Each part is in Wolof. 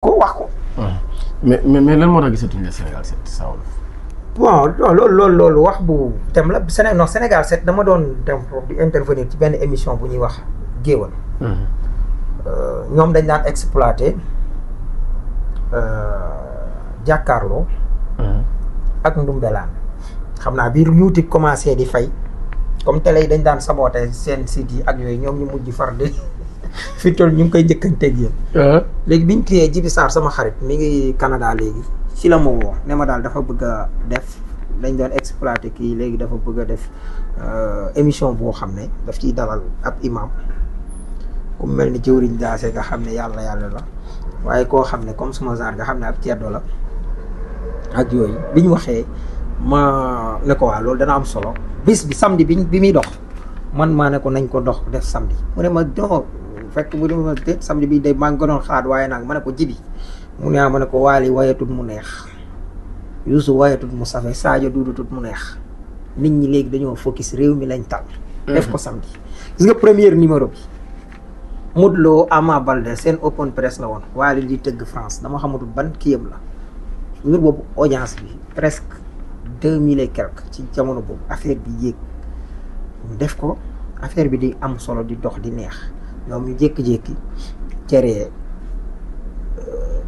ko wax ko. mais lan moo tax gisatuñu la Sénégal 7 Saa Wolof. bon loolu wax bu dem la Sénégal 7 dama doon dem di intervenir ci benn émission bu ñuy wax géewal. ñoom dañ daan exploité jàkkaarloo. ak ndumbelaan. xam naa biir YouTube commencé di fay comme télé yi dañ daan saboté seen site yi ak yooyu ñoom ñu mujj far di fi toll ñu ngi koy njëkkanteeg yéen. léegi biñ créé Djiby Sarr sama xarit mi ngi Canada léegi ci la ma woo ne ma daal dafa bëgg a def dañ doon exploité kii léegi dafa bëgg a def émission boo xam ne daf ciy dalal ab imam ku mel ni jëwriñ daase nga xam ne yàlla la waaye koo xam ne comme suma genre nga xam ne ab ceddo la ak yooyu bi ñu waxee ma ne ko waa loolu dana am solo bis bi samedi bi muy dox man maa ne ko nañ ko dox def samedi mu ne ma dox fekk bu dema déet samedi bi day maa ngi ko doon xalaat waaye nag ma ne ko Djiby mu ne ma ne ko Waly wayatut mu neex Youssou wayatut mu safe Sadio duudutut mu neex nit ñi léegi dañoo focus réew mi lañ tal def ko samedi gis nga premier numéro bi Modou Lo Ama Baldé seen open press la woon Waly di tëgg France dama xamatul ban kiyam la jour boobu audience bi presque 2000 et quelque ci jamono boobu affaire bi yéeg ñu def ko affaire bi di am solo di dox di neex ñoom ñu jékki-jékki cere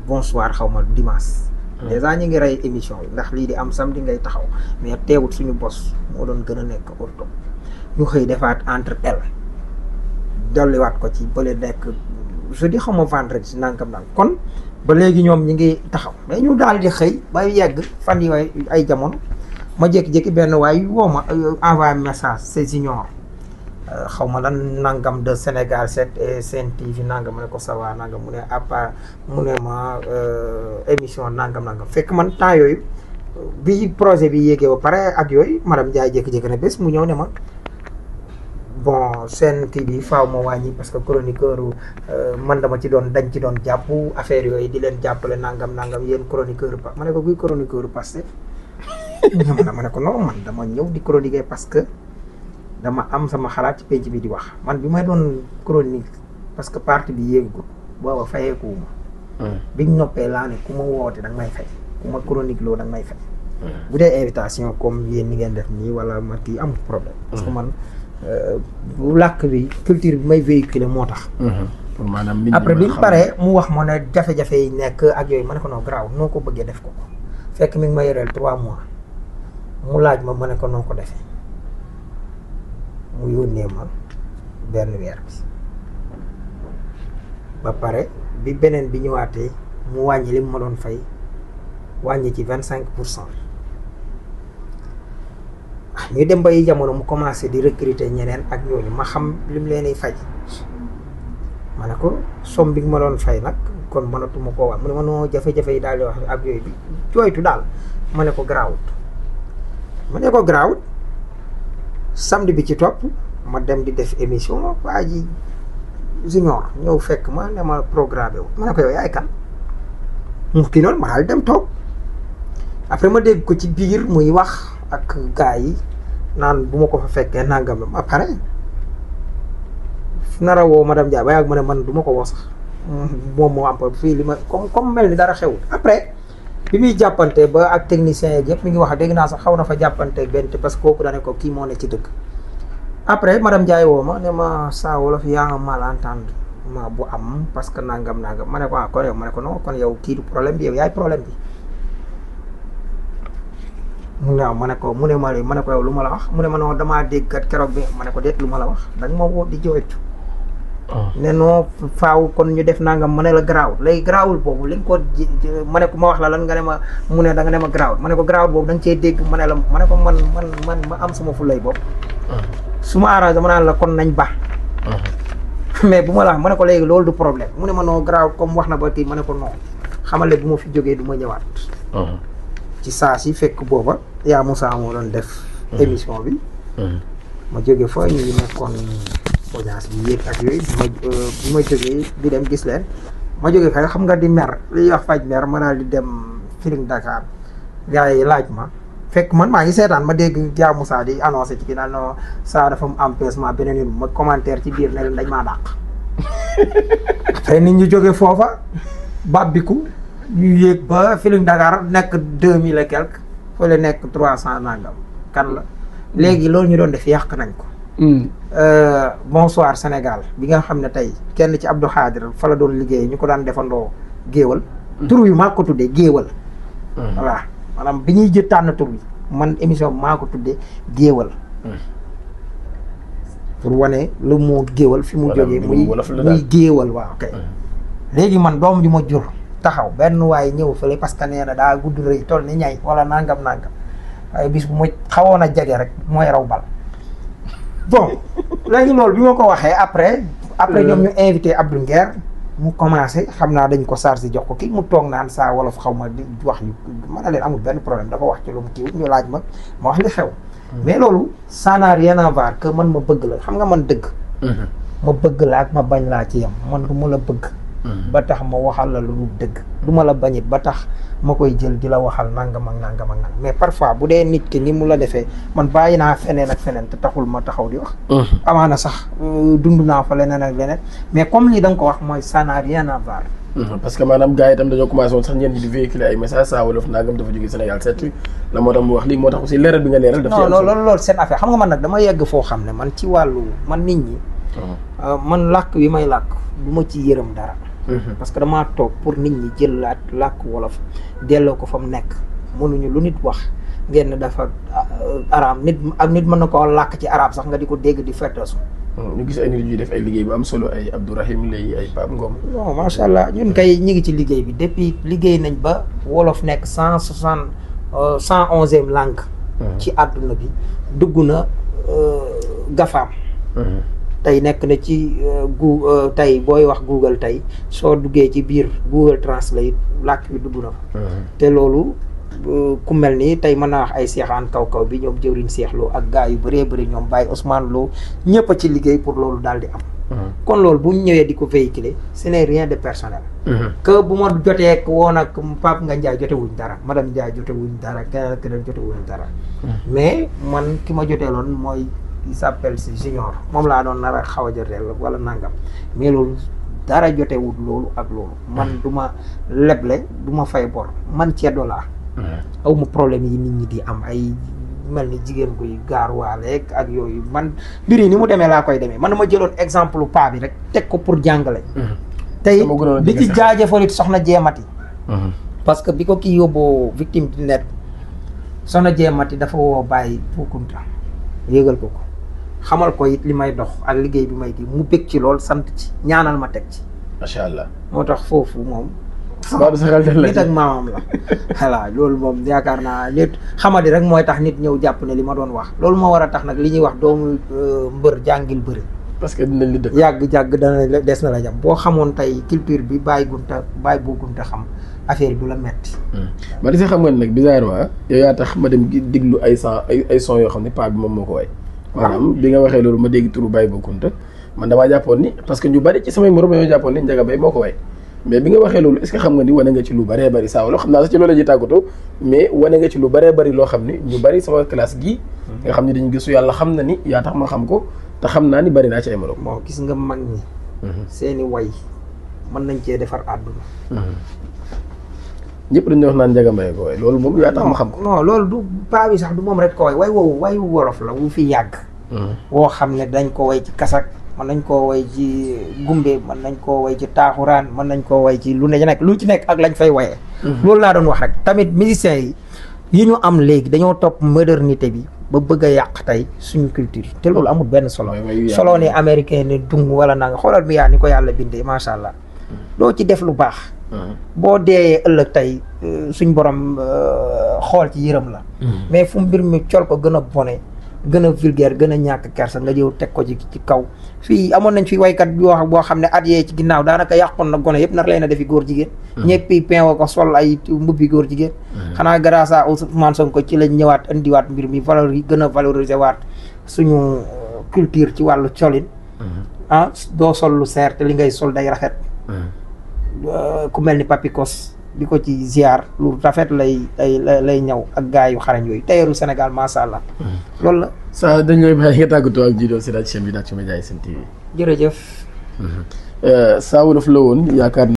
bonsoir xaw ma dimanche. dèjà ñu ngi rey émission bi ndax lii di am samedi ngay taxaw mais teewut suñu bos moo doon gën a nekk orto ñu xëy defaat entre elle dolliwaat ko ci bële nekk jeudi xaw ma vendredi si nangam nang kon ba léegi ñoom ñi ngi taxaw mais ñu daal di xëy ba yegg fan yooyu ay jamono ma jékki-jékki benn waay woo ma envoyé message c'est junior xaw ma lan nangam de Sénégal 7 et Sen TV nangam ma ne ko sawa nangam mu ne à part mu ne ma émission nangam fekk man temps yooyu bi projet bi yéegee ba pare ak yooyu madame Ndiaye jékki-jékki ne bés mu ñëw ne ma bon Sen TV faaw ma wàññi parce que chroniqueur man dama ci doon dañ ci doon jàpp affaire yooyu di leen jàppale nangam yéen chroniqueur pa ma ne ko kuy chroniqueur Pastef ma ne ko non man dama ñëw di chroniquer parce que dama am sama xalaat ci penc bi di wax man bi may doon chronique parce que parti bi yéegul booba fayeekuwuma biñ noppee laa ne ku ma woote danga may fay ku ma chronique loo danga may fay bu dee invitation comme yéen ni ngeen def nii wala ma kii amul problème parce que man bu làkk bi culture bi may véhiculer moo tax maanaam après bi mu paree mu wax ma ne jafe-jafe yi nekk ak yooyu ma ne ko noo garaaw noo ko bëggee def ko fekk mi ngi ma yoreel 3 mois mu laaj ma ne ko noo ko defee mu yónnee ma benn weer bi ba pare bi beneen bi ñëwaatee mu wàññi li mu ma doon fay wàññi ci 25%. ñu dem ba yi jamono mu commencé di recruter ñeneen ak ñooñu ma xam li mu leen di fay ma ne ko somme bi nga ma doon fay nag kon mënatuma koo wax mu ne ma noo jafe-jafe yi daal di wax ak yooyu bi jooytu daal ma ne ko garaawut samedi bi ci topp ma dem di def émission waa ji junior ñëw fekk ma ne ma programmé wu ma ne ko yow yaay kan mu kii noonu ma daal dem toog après ma dégg ko ci biir muy wax ak gars yi naan bu ma ko fa fekkee nangam la ma pare nara woo madame Dia ba yàgg ma ne man du ma ko woo sax moom moo am fii li ma comme mel ni dara xewul après bi muy jàppante ba ak technicien yeeg yëpp mi ngi wax dégg naa sax xaw na fa jàppante benn parce que kooku dane ko kii moo ne ci dëgg après madame Ndiaye woo ma ne ma Saa Wolof yaa nga malentendement bu am parce que nangam ma ne ko kon yow ma ne ko non kon yow kii du problème bi yow yaay problème bi waaw ma ne ko mu ne ma ne ko yow lu ma la wax mu ne ma non damaa dégg kat keroog bi ma ne ko déet lu ma la wax danga ma woo di jooytu ne non faaw kon ñu def nangam ma ne la garaawul léegi garaawul boobu li nga ko ma ne ko ma wax la lan nga ne ma mu ne da nga ne ma garaawul ma ne ko garaawul boobu da nga cee dégg ma ne ko man ma am sama fulay bopp su ma arrangé ma naan la kon nañ ba mais bu ma la wax ma ne ko léegi loolu du problème mu ne ma noo garaawul comme wax na ba kii ma ne ko non xamale bu ma fi jógee du ma ñëwaat ci saa si fekk booba yaa Moussa moo doon def émission bi ma jóge fa ñu ngi nekkoon audience bi yéeg ak yooyu bi ma jógee di dem gis leen ma jógee fay xam nga di mer li wax faj mer ma daal di dem Feeling Dakar gars yi laaj ma fekk man maa ngi seetaan ma dégg yaa Moussa di annoncé ci kii daal no saa dafa am empêchement beneen yoon ma commentaire ci biir ne leen dañ maa dàq après nit ñu jóge foofa bàbbiku ñu yéeg ba Feeling Dakar nekk 2000 et quelque fële nekk 300 nangam kan la léegi loolu ñu doon def yàq nañ ko. Bonsoir Sénégal bi nga xam ne tey kenn ci Abdou Khadir fa la doon liggéey ñu ko daan defandoo géewal tur wi maa ko tuddee géewal voilà maanaam bi ñuy jë tànn tur wi man émission bi maa ko tuddee géewal pour wane lu mu géewal fi mu jógee muy géewal waaw kay léegi man doom ji ma jur taxaw benn waaye ñëw fële parce que nee na daa gudd rëy toll ni ñay wala nangam waaye bis bu mu xawoon a jege rek mooy raw bal bon léegi loolu bi ma ko waxee après ñoom ñu invité Abdou Nguer mu commencé xam naa dañ ko chargé jox ko kii mu toog naan saa wolof xaw ma di wax ñu mën na leen amul benn problème dafa wax ci lu mu kiiw ñu laaj ma wax li xew mais loolu ça n'a rien à voir que man ma bëgg la xam nga man dëgg ma bëgg la ak ma bañ laa ci yem man du ma la bëgg ba tax ma waxal la lu dëgg du ma la bañit ba tax ma koy jël di la waxal nangam ak nangam ak nangam mais parfois bu dee nit ki ni mu la defee man bàyyi naa feneen ak feneen te taxul ma taxaw di wax amaana sax dund naa fa leneen ak leneen mais comme lii da nga ko wax mooy ça n'a rien à voir parce que maanaam gars yi itam dañoo commencé woon sax ñenn ñi di véhiculer ay message Saa Wolof nangam dafa jógee Sénégal seet la moo tax mu wax lii moo tax aussi leeral bi nga leeral daf non loolu seen affaire xam nga man nag dama yegg foo xam ne man ci wàllu man nit ñi man làkk bi may làkk du ma ci yërëm dara parce que damaa toog pour nit ñi jël làkk wolof delloo ko fa mu nekk mënuñu lu nit wax ngeen dafa araam nit mën na ko làkk ci araab sax nga di ko dégg di fettesu ñu gis ay nit ñuy def ay liggéey bu am solo ay Abdourahim Lay ay Pape Ngom non macha allah ñun kay ñi ngi ci liggéey bi depuis liggéey nañ ba wolof nekk 111e langue ci àdduna bi dugg na gafaam tey nekk na ci tey booy wax Google tey soo duggee ci biir Google Translate làkk bi dugg na fa te loolu ku mel ni tey mën naa wax ay seexaan kaw bi ñoom jëwriñ seexloo ak gars yu bëree bëri ñoom Baye Ousmane Lo ñëpp a ci liggéey pour loolu daal di am kon loolu bu ñu ñëwee di ko véhiculer ce n'est rien de personnel que bu ma jotee woon ak Pape nga Ndiaye jotewuñ dara madame Ndiaye jotewuñ dara keneen jotewuñ dara mais man ki ma joteeloon mooy il s'appelle si Junior moom laa doon nar a xaw a joteel wala nangam mais loolu dara jotewut loolu ak loolu man du ma leble du ma fay bor man ceddo laa aw ma problème yi nit ñi di am ay mel ni jigéen guy gaaruwaale ak yooyu man mbir yi ni mu demee laa koy demee man dama jëloon exemple paa bi rek teg ko pour jàngale tey di ci jaajëfalit soxna jeemati parce que bi ko kii yóbboo victime di net soxna jeemati dafa woo bàyyi Boukounta yéegal ko xamal ko it li may dox ak liggéey bi may kii mu bég ci lool sant ci ñaanal ma teg ci macha allah moo tax foofu moom nit ak maamam la voilà loolu moom yaakaar naa nit xamadi rek mooy tax nit ñëw jàpp ne li ma doon wax loolu moo war a tax nag li ñuy wax doomu mbër jàngil bëri parce que dinañ li dëkk yàgg dana des na la jam boo xamoon tey culture bi bàyyi bu gunta xam affaire du la metti ma di si xam nga nag bizarrement yow yaa tax ma dem diglu ay son yoo xam ne paa bi moom moo ko way maanaam bi nga waxee loolu ma dégg turu Baye Boukounta man damaa jàppoon ni parce que ñu bari ci samay morom ñoo jàppoon ni Ndiaga Mbaye moo ko way mais bi nga waxee loolu est-ce que xam nga ni wane nga ci lu bëree bëri Saa Wolof xam naa sax ci loolu la ñuy tàggatoo mais wane nga ci lu bëree bëri loo xam ni ñu bëri sama classe gii nga xam ni dañu gëstu yàlla xam na ni yaa tax ma xam ko te xam naa ni bëri naa ci ay morom bon gis nga mag ñi seeni way mën nañ cee defar àdduna ñëpp dañuy wax naan Ndiaga Mbaye ko way loolu moom yaa tax ma xam ko non loolu du paa bi sax du moom rek ko way woowu wayu wolof la wu fi yàgg woo xam ne dañ ko way ci kasak mën nañ koo way ci gumbe mën nañ koo way ci taaxuraan mën nañ koo way ci lu ne nekk lu ci nekk ak lañ fay wayee loolu laa doon wax rek tamit musiciens yi ñu am léegi dañoo topp modernité bi ba bëgg a yàq tey suñu culture te loolu amul benn solo solo ni américain ni dung wala nanga xoolal bi yaa ni ko yàlla bindee macha allah doo ci def lu baax boo deeyee ëllëg tey suñ borom xool ci yërëm la mais fu mbir mi col ko gën a bone gën a vulgaire gën a ñàkk kersa nga jëw teg ko ci kaw fii amoon nañ fi waykat boo xam ne at yee ci ginnaaw daanaka yàqoon na gone yëpp nar leen a defi góor jigéen ñëppi pinwo ko sol ay mbubbi góor jigéen xanaa grâce à Ousmane Sonko ci lañ ñëwaat indiwaat mbir mi gën a valoriser waat suñu culture ci wàllu colin doo sol lu seer te li ngay sol day rafet ku mel ni Papikos di ko ci ziar lu rafet lay ñëw ak gars yu xarañ yooyu tayeeru Sénégal macha allah. loolu la. saa dañ lay bàyyi nga tàggatoo ak Djido si chaîne bi Nak Média Sen TV. jërëjëf. Saa Wolof la woon yaakaar